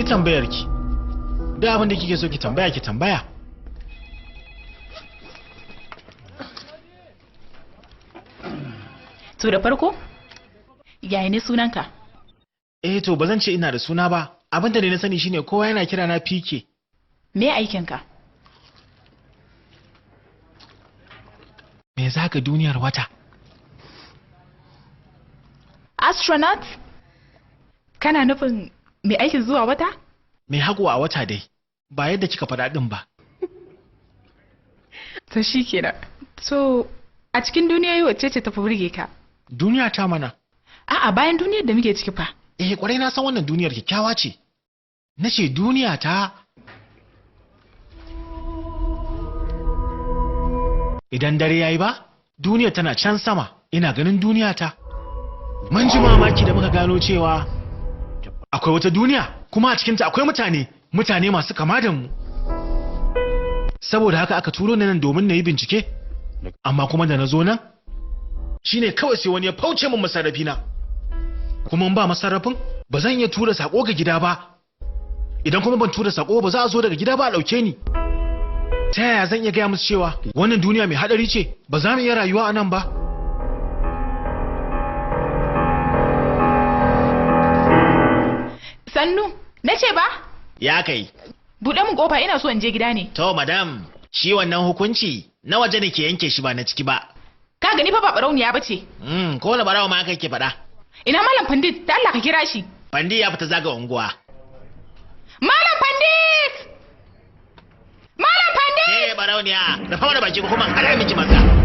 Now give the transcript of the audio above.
Yi tambayar ki. Da abin da kike so ki tambaya ki tambaya. To da farko, yaya ne sunanka? Eh to ba zan ce ina da suna ba. Abin da ne na sani shine kowa yana kira na PK. Me aikinka? Me zaka duniyar wata? Astronaut? Kana nufin mai aikin zuwa wata? Mai haƙo a wata dai, ba yadda kika faɗa ɗin ba. To shi kenan. To a cikin duniyoyi wacce ce tafi burge ka? Duniya ta mana. A'a bayan duniyar da muke ciki fa. Eh kwarai na san wannan duniyar kyakkyawa ce. Na ce duniya ta. Idan dare yayi ba, duniya tana can sama, ina ganin duniya ta. Mun ji mamaki da muka gano cewa akwai wata duniya kuma a cikinta akwai mutane, mutane masu kama da mu. Saboda haka aka turo ni nan domin na yi bincike, amma kuma da na zo nan shine kawai sai wani ya fauce min masarrafi na. Kuma in ba masarrafin ba zan iya tura sako ga gida ba. Idan kuma ban tura sako ba za a zo daga gida ba a ɗauke ni. Ta yaya zan iya gaya musu cewa wannan duniya mai haɗari ce, ba za mu iya rayuwa a nan ba? Sannu, na ce ba? Ya kai. Buɗe min ƙofa ina so in je gida ne. To madam, shi wannan hukunci na waje ne ke yanke shi ba na ciki ba. Ka gani fa ba barauniya ba ce. Ko wani barawo ma haka yake faɗa. Ina Malam Pandit, da Allah ka kira shi. Pandit ya fita zaga unguwa. Malam Pandit! Malam Pandit! Eh barauniya, da fama da baki ko kuma an miki masa.